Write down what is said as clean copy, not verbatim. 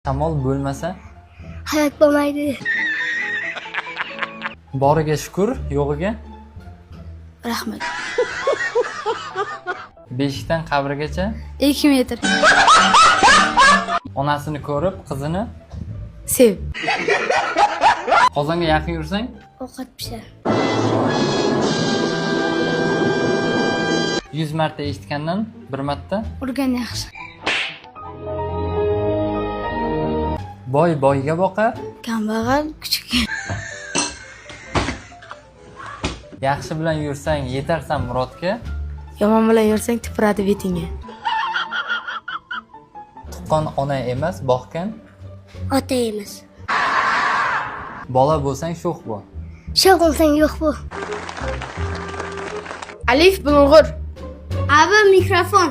Shamol bo'lmasa Hayot bo'lmaydi. Boriga shukur, yo'g'iga Rahmat. Beshikdan qabrgacha 2 metr. Onasini ko'rib, qizini Sev. Qozonga yaqin yursang Ovqat pishar. 100 marta eshitgandan bir marta Urgan yaxshi. Boy boyga boqar, Kambag'al kuchukka. Yaxshi bilan yursang yetarsan murodga, Yomon bilan yursang tupuradi betingga. Tuqqan ona emas, boqgan Ota emas. Bola bo'lsang sho'x bo'l. Sho'x bo'lsang yo'q bo'l. Alif bulung'ur. Abi mikrofon.